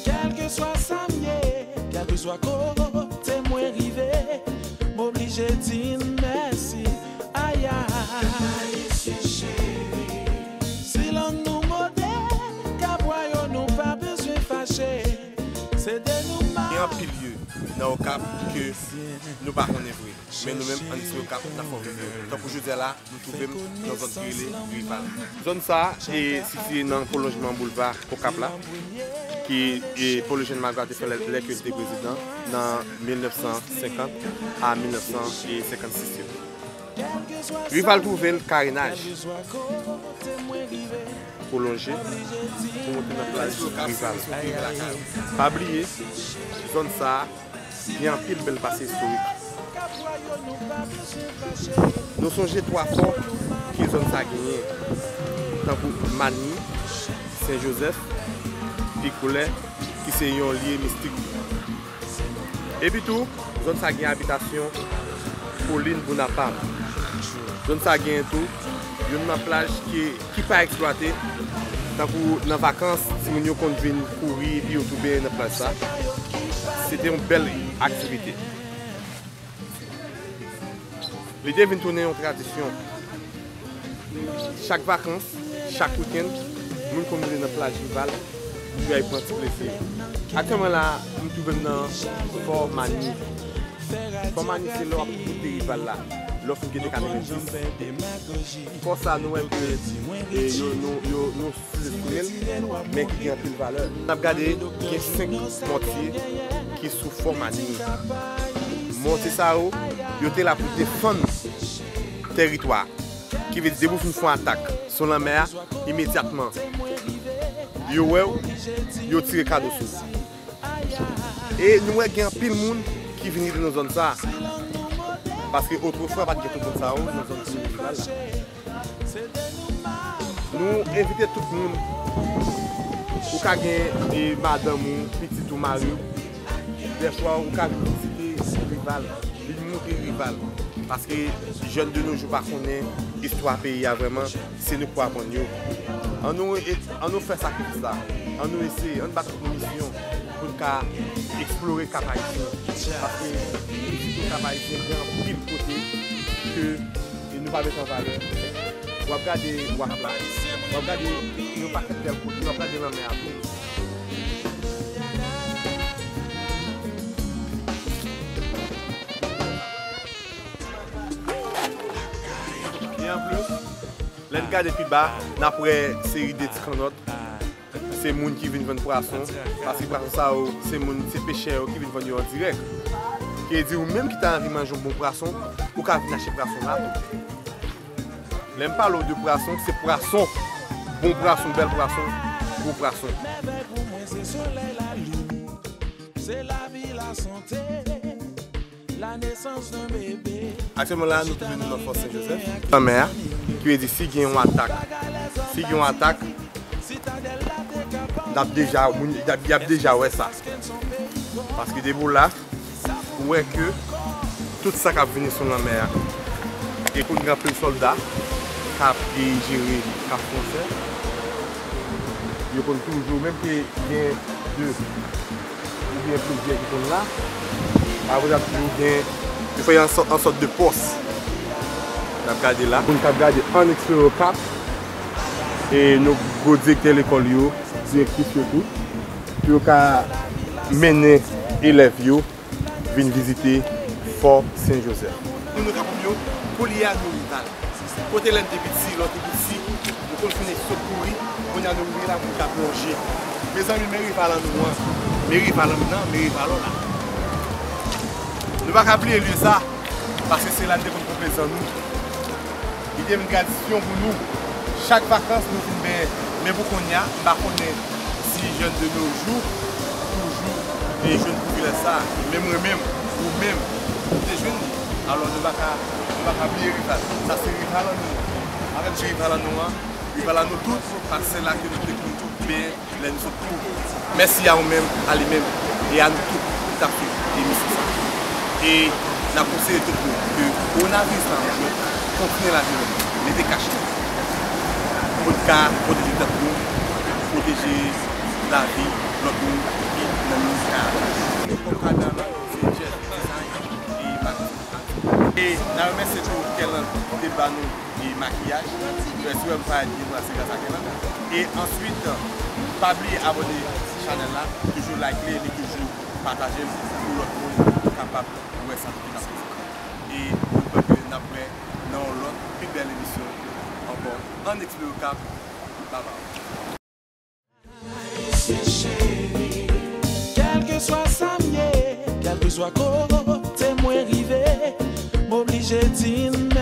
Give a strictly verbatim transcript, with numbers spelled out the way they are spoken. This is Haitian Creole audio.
Kèlkeswa sa m ye, kèlkeswa kote mwen rive, m oblije di n mèsi. Ayay. Ayisyen cheri, si lang nou mode, kabwa yo nou pa bezwen fache. Se de nou ma. Gen anpil lye nan Okap ke nou pa konnen vre. Men nou menm, ann di Okap, n ap fè w vin yo. Tankou jodi a la, nou twouve m nan zòn ki rele Rival. Zòn sa a e sitiye nan pwolonjman boulva Okap la, ki e Paul Eugène Magloire te fè lè, lè ke l te prezidan nan mil nèf san senkant a mil nèf san senkannsis yo. Rival twouve l karenaj pwolonje pou monte nan plaj Rival. Pa bliye, zòn sa a gen anpil bèl pase istorik. Nou sonje twa fò ke zòn sa genyen, tankou Mani, Sen Jozèf, Pi Koulè, ki se yon lye mistik. Epi tou, zòn sa gen abitasyon Kolin Bonapat. Zòn sa genyen tou youn nan plaj ki, ki pa eksplwate. Tankou nan vakans, timoun yo konn vin kouri epi yo tou benyen nan plaj sa. Se te yon bèl aktivite. Li te vin tounen yon tradisyon. Chak vakans, chak wikenn, moun konn moute nan plaj Rival pou yo al pran ti plezi yo. Aktyèlman la, m twouve m nan Fò Mani. Fò Mani se lè w ap moute Rival la, lè w fin kite katrevenndis. Fò sa, nou wè ke, e, yo, nou, yo, nou souzestime l, men ki gen anpil valè. N ap gade, gen senk mòtye ki sou Fò Mani. Mòtye sa yo, yo te la pou defann tèritwa. Ki vle di, depi w fin fè yon atak sou lanmè a, imedyatman, yo wè w, yo tire kado sou ou. E nou wè gen anpil moun ki vin rete nan zòn sa a. Paske otrefwa, pa t gen tout moun sa yo nan zòn Rival la. Nou envite tout moun. Ou ka gen, e, madanm ou, pitit ou, mari w. Dèfwa, ou ka vin vizite Rival, vin moute Rival. Paske jèn de nos jours pa konnen istwa peyi a vrèman, se nou k pou aprann yo. Ann nou, ann nou fè sakrifis la, ann nou eseye, ann bat tout misyon pou n ka eksplore Kap Ayisyen. Paske vizite Kap Ayisyen gen anpil kote ke e nou pa met an valè. W ap gade Wak la, w ap gade yon pakèt bèl kote, w ap gade lanmè a tou. E anplis, lè n gade pi ba, n ap wè seri de ti kannòt. Se moun ki vin vann pwason, paske pwason sa yo, se moun, se pechè yo ki vin vann yo an dirèk. Ki vle di, ou menm ki ta anvi manje yon bon pwason, ou ka vin achte pwason la tou. Lè m pale w de pwason, se pwason, bon pwason, bèl pwason, gwo pwason. Mèvèy pou mwen se solèy, lalin, se lavi, lasante. Aktyèlman la, nou twouve nou nan Fò Sen Jozèf. Lanmè a, ki vle di si gen yon atak, si gen yon atak, n ap deja, moun, y ap, y ap deja wè sa. Paske depi w la, ou wè ke tout sa k ap vini sou lanmè a, e kounye a gen anpil sòlda k ap, e, jere Kap Fransè. Yo konn toujou, menm ke gen de oubyen plizyè ki konn la. Apre sa, toujou gen, yo fè yon sòt, yon sòt de pòs. N ap gade la. Moun k ap gade ann eksplore Okap. E nou gwo direktè lekòl yo, direktris yo tou, pou yo ka mennen elèv yo vin vizite Fò Sen Jozèf. Pou nou kapab yo, koulye a nou rival. Kote lè n te piti, lè w te piti, nou konn fin sot kouri, kounye a nou rive la pou n ka plonje. Mezanmi, men rival an nou an, men rival an m nan, men rival w la. Nou pa ka bliye lye sa, paske se la n te konn pran plezi an nou. Li te vin tradisyon pou nou. Chak vakans, nou fin benyen. Men pou kounye a, m pa konnen si jèn de nos jours toujou te jwenn privilèj sa a. Men mwen menm, ou menm, nou te jwenn li. Alò, nou pa ka, nou pa ka bliye rival. Sa se rival an nou. Avèk rival an nou an, rival an nou tout, paske se la ke nou te konn tout benyen lè nou sot tou. Mèsi a ou menm, a li menm, e a nou tout ki t ap swiv emisyon sa. E n ap konseye tout moun ke kowonaviris la, nou kontinye lave men nou, mete kach nou, pou n ka pwoteje tèt nou, pwoteje lavi lòt moun ki nan minis kay la. Kòm kadran, se Jeff Design e Max. E n a remèsye tou Kèlan ki te ba nou e makiyaj. Mèsi wè m parèt byen, se gras a Kèlan. E answit, pa bliye abòne chanèl la, toujou like li, li toujou pataje l pou lòt moun kapab wè sa ki nan fè. E nou kwè ke n ap wè nan yon lòt pi bèl emisyon ankò ann Eksplore Okap. Bye bye. Ayisyen cheri, kèlkeswa sa m ye, kèlkeswa kote mwen rive, m oblije di n